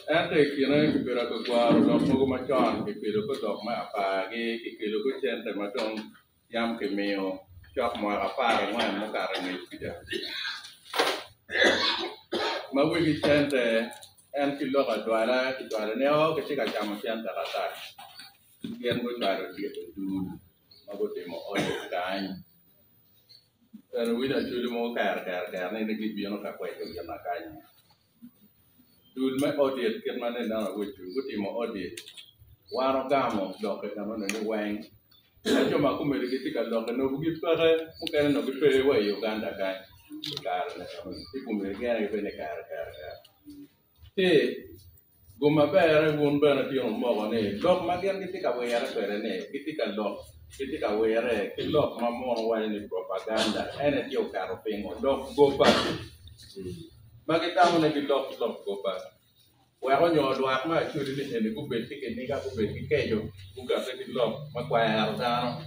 Ento i kine kibedo ka gwaro lok mogo macon, kikelo ki lok me apargi, kikelo ki cente ma dong yam kimiyo cok mwaka 14 mukato angec kuca. Ma wegi cente en ki lok adwala kicwalo ni oo kitye ka camo cente katac. Gin gucwalo tyeko dul ma gutimo audit kany. Ento winyo Acholi mogo kero kero kero ni gibino ka kweco gin ma kany. Dul me audit kit ma nene awaco gutimo audit wan ogamo lok enoni ni weng ka jo ma komedi gitye ka lok enogi gipeke mukene nongo gipe wa i Uganda kany i kare ni enoni ci komedi gin aye bene kero kero kero ci Gum maber-re wun bene tin wumoko ni lok ma gin gitye ka wire kwede ni gitye ka lok gitye ka wire ki lok ma muno waco ni propaganda en aye tye oketo pingo lok goba ma gitamo ni gilok lok goba wek onyo lwak me Acholi ni eni gubed ki kiniga gubed ki keco gukette ki lok me kwero dano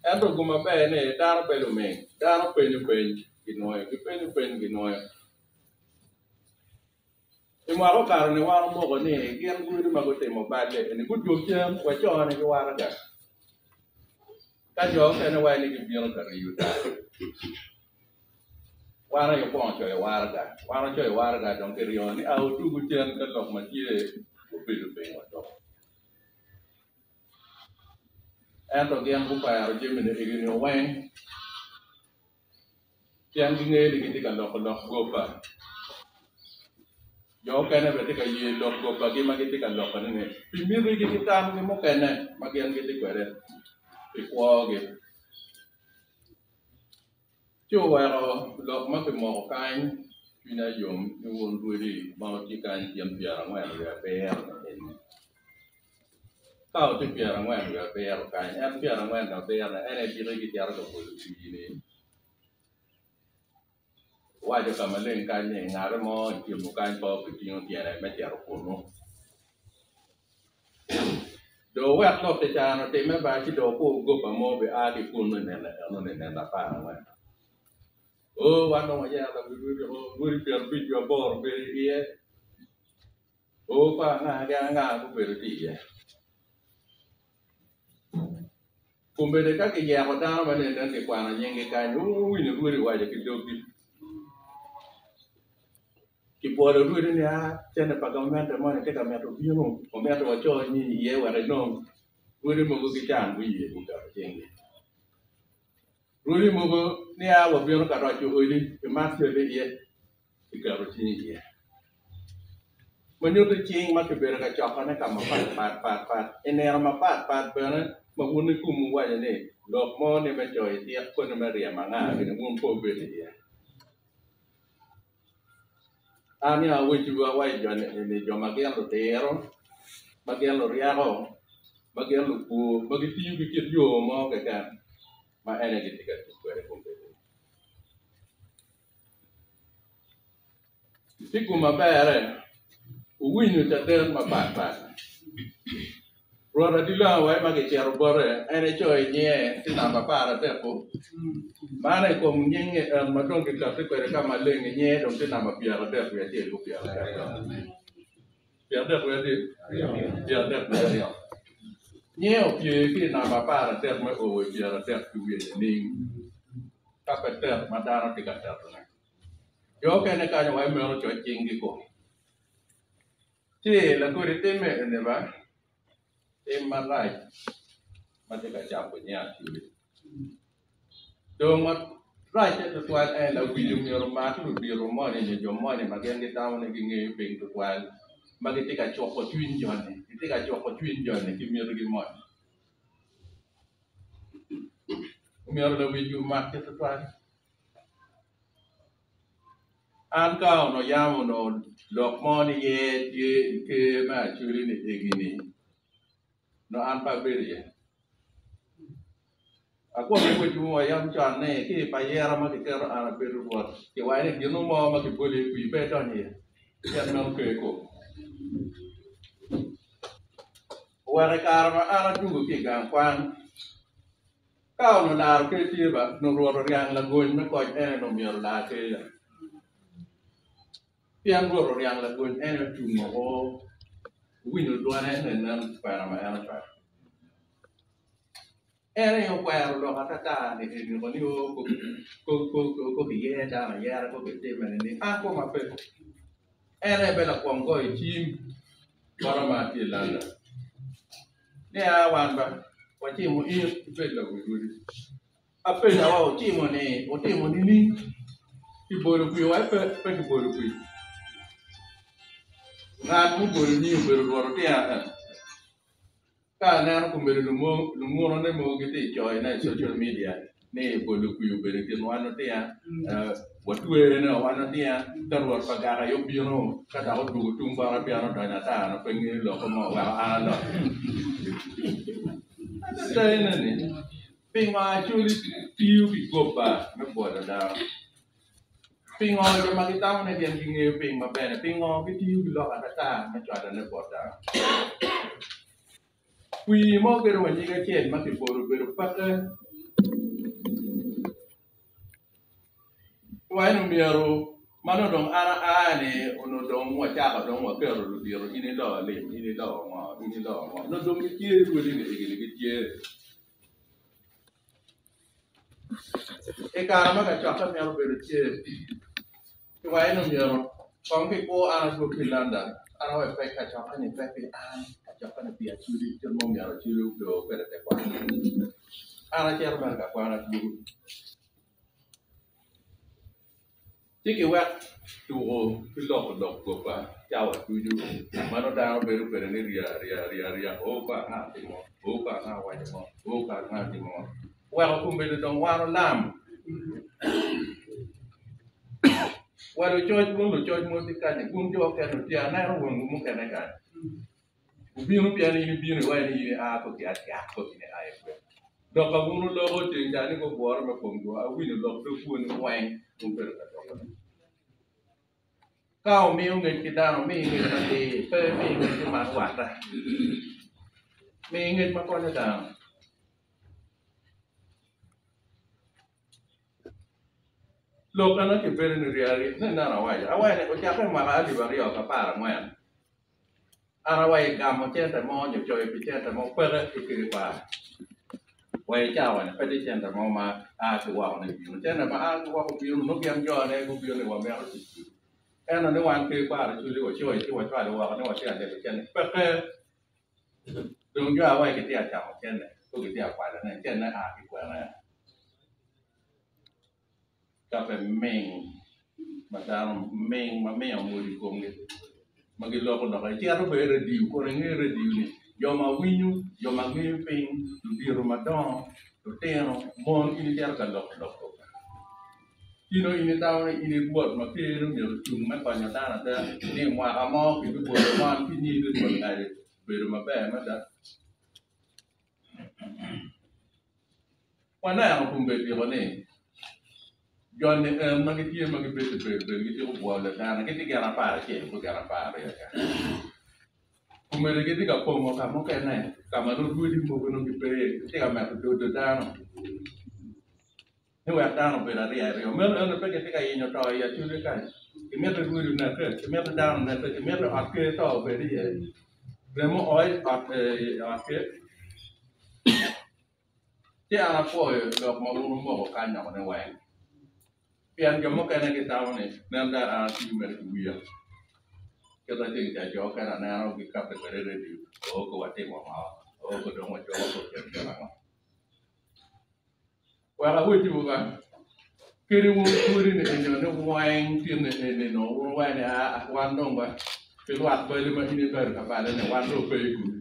ento gum maber ni dano pe luming dano penyo peny ginwoyo gipenyo peny ginwoyo. I mwaka okato-ni wan omoko ni gin gudo ma gutimo balle eni gudwog cen wacone ki waraga. Ka jo okene waco ni gibino ka riyo tal, wan aye okwongo coyo waraga. Wan ocoyo waraga dong kiryo ni a wudugu cen ka lok ma tye obedo piny wadoko. Ento gin gukwero jami-ni egi-ni weng. Pien gingeyo ni gitye ka loko lok goba. Jo mukene bene tye ka ye lok gobagi ma gitye ka lokone-ni pi mitigi ki tamgi mukene ma gin gitye kwede pi kwogi. Ci oweko lok ma kimoko kany cwinya yom ni wun rwodi ma wutye kany tyen 40 wiye abiro eni. Ka wutye 40 wiye abiro kany, en 40 abiro-ni en aye diki gicito ka bolo pii-ni. Owaco ka maleng kany ni ngat mo i kinwu kany pe obitingo tyene me cito kunnu. Dong wuwek lok kica-ni otimme ba ci dong wukur goba mo bia ki kunnu i nino enoni nino 14. Oo wan dong wayero lawi rwodi oo rwodi 58 obedo iye. Oo pa anga ki anga gubedo tye iye. Kombeddi ka giyeko dano ma nene gikwano nyinggi kany, wuwinyo rwodi waco ki doggi. Kibwolo rwodi ni, 'A, cente pa gamente moni tye ka mito bino, wamito waco nyingi iye wek inong. Rwodi mogo gican guye guketo cinggi. Rwodi mogo ni, 'A, wabino ka roco odi, imak cente iye. Kiketo cing iye. Ma nyuto cing ma kibedo ka cokone ka mapat pat pat pat i nino mapat pat bene ma wun i komwu waco ni lok mo ni me coyo cik koni me ryemo anga gini wun pe wubedo iye. An ni awecciwu awaco joni eni jo ma gin ludiro, ma gin luryeko, ma gin lupwur ma gitiyo ki kit yo mo keken ma en aye gitye ka tic kwede kombeddi. Ci gum maberre, wuwinyo caden mapatpat. Rwot adilanga wa ma kicito bote, en ecoyo nyinge ci namba aparadek-ku. Man i kom nyinge en ma dong kikati kwede ka maleng i nyinge dong tye namba 31 ku 32. 32 Nyinge opye ki i namba 13 me o wa i 30 ki wiye nining? Ka pe tek ma dano tye ka tetone. Jo okene kanyo wa meno coc cinggi ko. Ci lakodi timme eni ba, tim marac ma tye ka cako nying Acholi. Dong maracce tutwal en lawic omyero omak ludito moni nyo jo moni ma gin gitamo ni gingeyo piny tutwal ma gitye ka cuko cwiny joni, gitye ka cuko cwiny joni ki mitigi moni. Omyero lawic omakgi tutwal. An ka onongo yam onongo lok mo ni ye tye i ker me Acholi ni egini, nongo an pe abedo iye. Akwongo ki wecwu wa yam con ni ki i payera ma kiketo an abedo rwot, kiwaco ni gin mo ma kibolo i kwir pe idony iye, pien meno ker kom. Oweko i kare ma an adwogo ki i gang kwan, ka onongo laro ker tye ba, onongo Rwot oryang lagony me koc en aye onongo myero olar ker-ya. Pien Rwot oryang lagony en aye ocung woko, owinyo dwane en aye nen kwena ma en ocwalo. En aye okwero lok atata ni eniko ni o ko kiyer dano ayera ko kitime ni an koma pe. En aye bene lakwong goyo cim bota ma atye i London ni a wan ba wacimo in ibed lawi rwodi. Apenyo wa ocimo ni otimo nining? Kibolo kwir wa pe pe kibolo kwir. Ngat mubolo nying obedo Rwot otinga en. Ka aneno kombeddi lumurone mogo gitye ka coyone i social media ni bolo kwir obedo i kin wan otinga, watwene o wan otinga, ka rwot pa gaka aye obino ka dok odwogo tung bota pien odonyo ata nongo pe ngeyo lokke mo oweko an alok. Adada ene ni pingo Acholi tiyo ki goba me bwolo dano? Pingo jo ma gitamo ni gin gingeyo piny maber-ni pingo gitiyo ki lok atata me cwalone bot dano? Kwir mo kadi wa nyig acel ma kibolo obedo peke. Wa ni myero ma nongo dong an aa-ni onongo dong wacako dong waketo ludito in ilo lim, in ilo ngo, in ilo ngo nongo dong gitye rwodi-ni egini gitye. I kare ma kacokke mito bedo tye, kiwaco ni myero kong kikur an adwog ki i London. An awaco pe kacokke-ni pe pi an, kacokke-ni pi Acholi kit ma myero Acholi odor kwede tekwaro. An acito mere ka kwan adwogo. Ci kiwek tuko ki loko lok goba cawa ducu ma nongo dano bedo kwede ni rya rya rya rya oo ka anga timo oo ka anga waco ngo oo ka anga timo ngo weko kombeddi dong wan olam wa lucoc wun lucoc mo tye kany wun jo okene wutye aneno wonwu mukene kany Obino pien in ibino iwaco ni in ia ko ki acak ko in ia i kwena. Lok ka wun wuloko ceng ca ni gugure me kom jo awinyo lok dog wun weng wubedo ka lokone. Ka wumiyo ngec ki dano, mi ngec matir, pe imi ngec ni man watta. Mi ngec ma konyo dano. Lok eno kibedo ni ryari ne neno awaco, awaco ni ocakke i mwaka alip 2014. An awaco gamo cente mo nyo coyo pi cente mo peke ki ker kwara wa i cawa ni pe tye cente mo ma a ki woko ni bino cente ma a ki woko bino nongo gin jone gubino ni wamito tic kwedi ento ni wan ker kwara cwali wacoyo ci wacwalo woko ni watye ka lego cente peke dong jo awaco gitye ka camo cente ko gitye ka kwalone cente a ki kwene. Ka pe ming ma dano ming ma miyo omwodo i komgi ma giloko lok icito bene i redio kono inge redio ni jo ma winyo jo ma ngeyo piny ludito madongo lutino mon in icito ka loko lok goba ci nongo in itamo ni in i rwot ma ker myero ocung me konyo dano ada ni mwaka mo kibibolo mon ci nyiri rwot ngaco bedo maber mada. Waneno kombeddi-ko ni joni en ma gitye ma gibedo i bedo bedo gitiko bwolo dano gitye gin 11 ki gin 12 keken. Kombeddi gitye ka pongo ka mukene ka ma nongo rwodi mogo nongo gipe gitye ka medo dodo dano ni wek dano obed aryo aryo meno eno pe gitye ka yenyo to i acholi kany gimito rwodi oneke gimito dano oneke gimito ot ker to obed iye remo oo i ot ker. Ci an apwoyo lok ma wun wumoko kany woko ni weng, pien jo mukene gitamo ni nen dano an atiyo mere ki wiya, kit ma ceng ca jo mukene aneno gikati kwede i redio, oo ko watimo ngo, oo ko dong wacobo ko kit gin ango. Wek awecciwu ba, kadi wun pwodi ni enyo ni weng tin eni nongo wun wuwaco ni aa wan dong ba pi lwak bali ma in ibedo ka balone wan dong pe i kumi.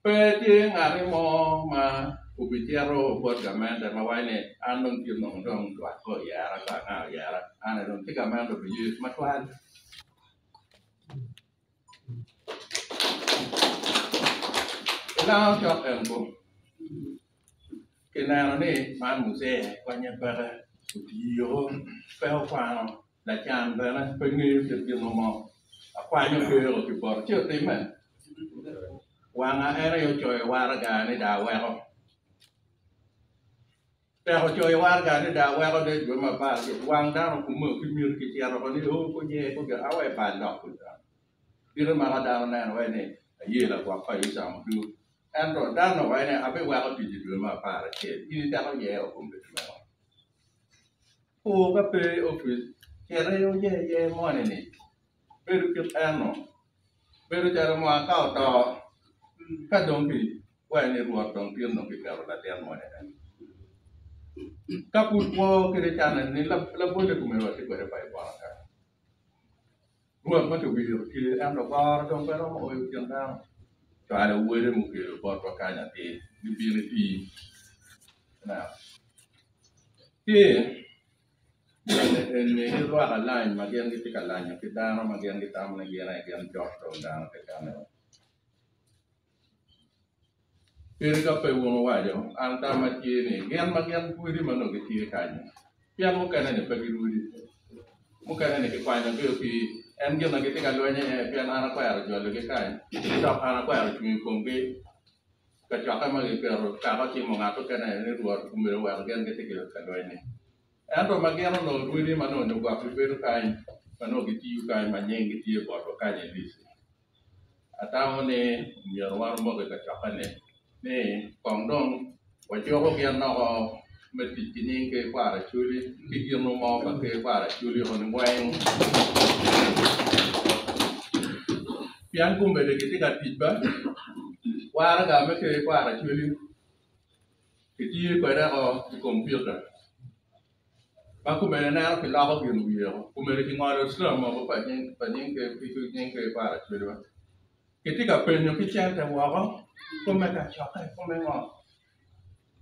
Pe tye ngati mo ma obicito bot gamente ma waco ni an dong tye nongo dong lwak ka oyera ka anga oyera an aye dong ci gamente obiye matwal. Ilango cok en ko kineno ni man muzee konye peke otiyo pe okwano Lacan bene pe ngeyo kit gin mo, akwanyo kero ki bote ci otimme. Wanga en aye ocoyo waraga ni dong aweko. Tek ocoyo waraga adada weko ne dwe me 11 wang dano kume ki myero ki cito oko ni oo guye gugin awe bal lok kuca. Dito maka dano neno wai ni aye lagwok pa Icam odur ento dano wai ni abiweko tic i dwe me 11 in iteko ye o kombeddi meno. Kur ka pe i opic cit i oye ye moni ni bedo kit eno bedo calo mwaka ka oto ka dong ki wai ni Rwot dong tin dong kiketo latin moni eni ka pud kwo kede can eni labole komedi watye kwede pa i poto kany Rwot ma kiwiro tye ento goro dong pe romo oyo kin dano cwalo wode mukelo botwa kany atir ni bin iti ineno ci Jami eni gilwak alany ma gin gitye ka lanyo ki dano ma gin gitamo ni gin aye gin cok dong dano keken-ni. Kadi ka pe wun wuwaco, an tamma tye ni gin ma gin rwodi ma nongo gitye kany-nyi, pien mukene-ni pe girwodi, mukene-ni kikwanyogi ki en gin ma gitye ka lweny iye pien an akwero jologi kany ki dok an akwero cung i komgi. Kacokke ma giketo kaka ocimo ngat mukene ni Rwot omyero owek gin gitye ka lweny-ni. Ento ma gin onongo rwodi ma nongo nyo gwok gibedo kany, ma nongo gitiyo kany, ma nyinggi tye botwa kany i lic-ci, atamo ni myero wan wamok i kacokke-ni ni kong dong wajuko gin oko me tic ki nying Ker Kwaro Acholi ki gin mo pa Ker Kwaro Acholi eni weng. Pien kombeddi gitye ka tic ba waraga me Ker Kwaro Acholi Kitiyo kwede o i kompiuta ma komedi neno kiloko gin wiye o komedi kingolo slam mogo pa nying ker pa Acholi kitye ka penyo ki cente woko kome kacokke kome ngo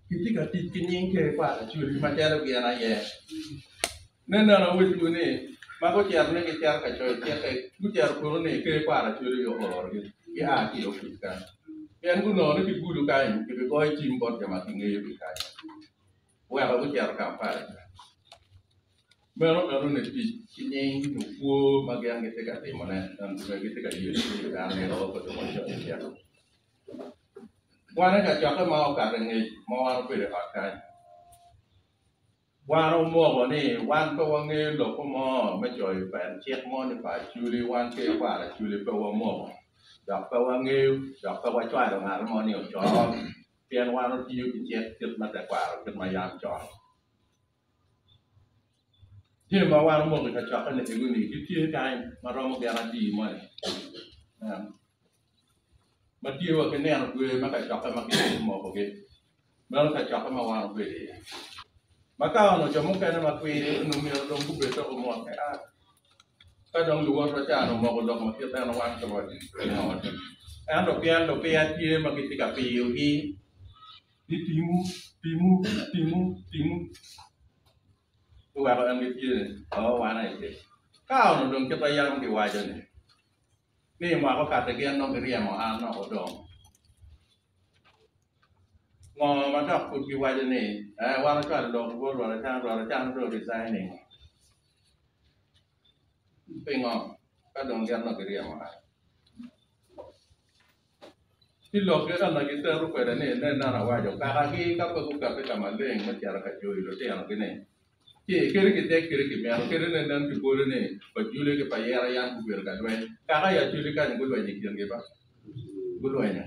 kitye ka tic ki nying ker pa Acholi macalo gin aye me neno awecciwu ni ma gucito ni gicito ka coyo cikke gucito kunu ni ker pa Acholi aye oorogi gia ki i opic kany. Pien gunongo ni kigudo kany, kibigoyo cim bot jo ma kingeyogi kany weko gucito Kampala ca. Meno enoni tic ki nying nyo kwo ma gin gitye ka timone ento bene gitye ka yelo ki dano ni oo pe dong wacoyo cito. Wan i kacokke ma okato i ngec ma wan obedo i ot kany, Wan omoko ni wan pe wangeyo lok mo me coyo pen cik mo ni pa Acholi, wan ki kwaro Acholi pe wamoko dok pe wangeyo dok pe wacwalo ngat mo ni oco pien wan otiyo ki cik kit me tekwaro kit ma yam con. Jami ma wan omoko i kacokke ni ego ni gitye kany ma romo gin adi moni ma tye wa ki nino dwe me kacokke ma gitye mokogi. Meno kacokke ma wan obedo iye. Ma ka onongo jo mukene ma kwiri onongo myero dong gubed dok gumot ni, Ah, ka dong luwotwa ca onongo omoko lok ma kit meno wan pe watimo. Ento pien lupiya tye ma gitye ka piyogi ni timu, timu, timu, timu, guweko en gitye ni, Oo, wan aye tye. Ka onongo dong kit ma yam giwaco-ni, ni i mwaka okato gin dong giryemo an woko dong. Ngo ma dok pud giwaco ni, Ee, wan wacwalo lok bot Rwot Acana, Rwot Acana dong resigning. Pingo? Ka dong gin dong giryemo an. Ci lokgi ka ma gitero kwede ni, Nen nene awaco, kakagi ka pe gukati ka maleng me cito ka joyo litinogi-ni, ci kadi gidek kadi gimito, kadi nen nen gibolo ni Pajule ki Payera yam gubedo ka lweny, kaka i Acholi kany gulwenyo i kingi ba? Gulwenyo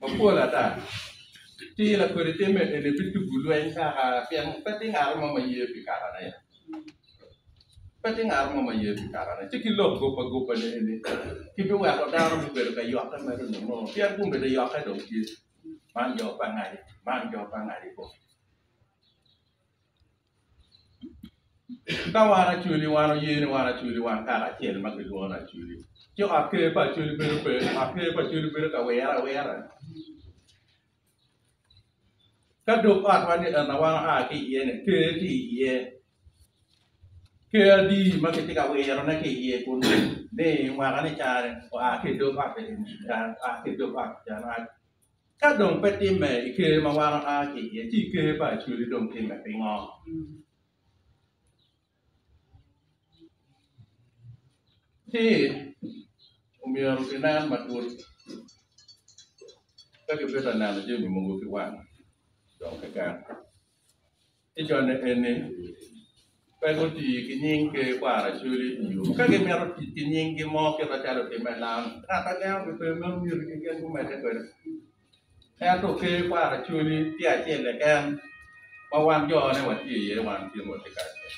mapol ata. Ci lakodi timme eni bitugo lweny kaka pien pe tye ngat mo ma ye pi kakane. Pe tye ngat mo ma ye pi kakane. Ci ki lok goba goba ni eni gibiweko dano gubedo ka yokke mere nongo pien gubedo yokke dong tye man jo pa ngadi man jo pa ngadi bo. Ka wan Acholi wan oye ni wan Acholi wan kaka acel ma kilwongo ni Acholi ci ot ker pa Acholi bedo pe ot ker pa Acholi bedo ka wire awira. Ka dog otwa ni ena wan oa ki iye ni ker tye iye ker adi ma kitye ka wirone ki iye kunu ni mwaka ni cani oa ki i dog ot eni cani oa ki i dog ot cani oa Ka dong pe timme i ker ma wan oa ki iye, ci i ker pa Acholi dong timme pingo? Ci omyero kinen matut pe kibito neno jami mogo ki wang dong keken. Ci jo-ni eni pe guti ki nying Ker Kwaro Acholi i yo. Ka gimito tic ki nyinggi mo kit macalo otimme i lam, ngat ma gengogi pe, meno myero gin gumedde kwede. Ento Ker Kwaro Acholi tye acel keken ma wan jone watye iye, wan tin watye kacel.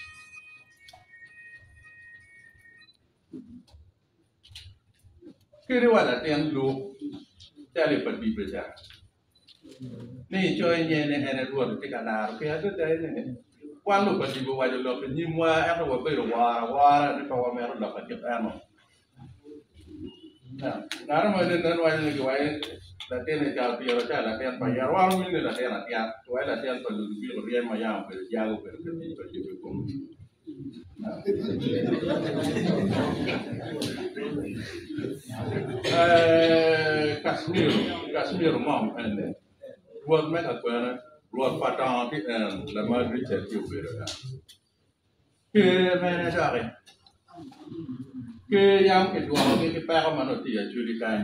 Kadi wa latin luk calo i pa dibe ca, ni icoyo nyinge ni en aye Rwot itye ka laro ki adada eni wan lupadibe owaco lok i nyimwa ento wabedo woro awora ni pe wamito lok akit eno. Ngat mo nen waco ni giwaco latin-ni ca otyero calo latin pa yat wan wawinyo ni latin atyat giwaco latin pa Ludoviko ryem ma yam obedo jago obedo ka tic pa Jebi kome. Kacmir ngom eni rwot me kakwene rwot pa dongo ki en lamal Richard tye obedo ka ker mene doki ker yam kidwokogi ki peko ma nongo tye i Acholi kany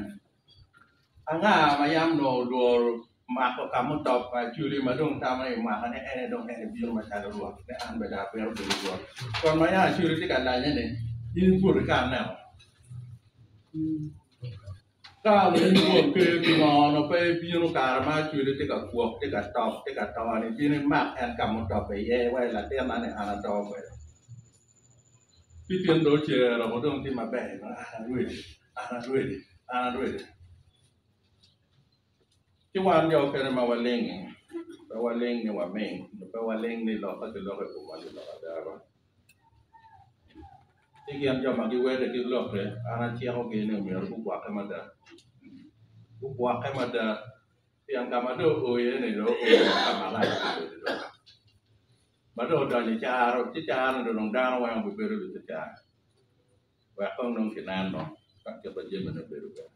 Anga ma yam onongo olworo mako ka mutop pa Acholi ma dong tamo ni mwaka-ni en aye dong en ebino macalo rwot ni an bene dong abito bedo rwot? Kon ma yam Acholi tye ka lanye-ni, in ibut ikanne-o. Ka onongo in rwot ker pingo onongo pe ibino kare ma Acholi tye ka kwok, tye ka top, tye ka to-ni, bin imak en ka mutop iye wek latinna-ni an ato kwede. Ci tin dong ocero woko dong tye maber an arwedi. An arwede, an arwede. Ci wan jo okene ma waling-ngi, pe waling ni waming, nyo pe waling ni lok ka kiloko i komwa ni lok ada ba. Ci gin jo ma giwede ki lokke, an acikogi ni myero gugwokke mada, gugwokke mada, pien ka ma dong oo iye-ni dong oo ka marac obedo dong. Ma dong odonyo i caro, ci caro-ni dong dano weng obibedo lucacar. Wek kong dong kineno ka kit ma jamine obedo kwede.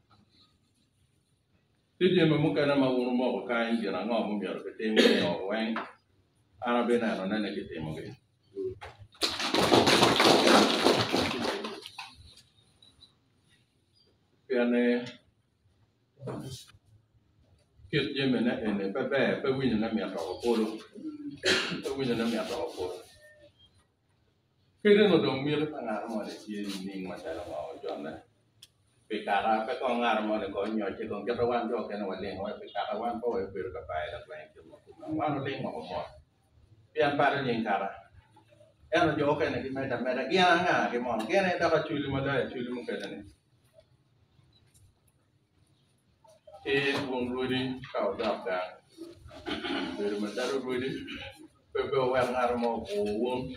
Tye jami mukene ma wun wumoko kany gin ango ma myero kitim nio weng an abinenone ni kitimogi. Pien ni kit jamine eni pe ber pe winyone mit doko kulu pe winyone mit doko kulu. Kadi onongo dong miti pa ngat moni tye nining macalo ngo ojonne pi kaka pe kong ngat moni kong onyocce kong kit ma wan jo okene walingo wek pi kaka wan pe wabedo ka bayo lakwena kit ma kumeno wan waling woko mot pien balo nying kaka ento jo okene gimedde ameda gin anga gi mono gin aye dok acholi ma loyo acholi mukene ni Ki wun rwodi ka wudok gang, bedo macalo rwodi, pe wuwek ngat mo obur wun.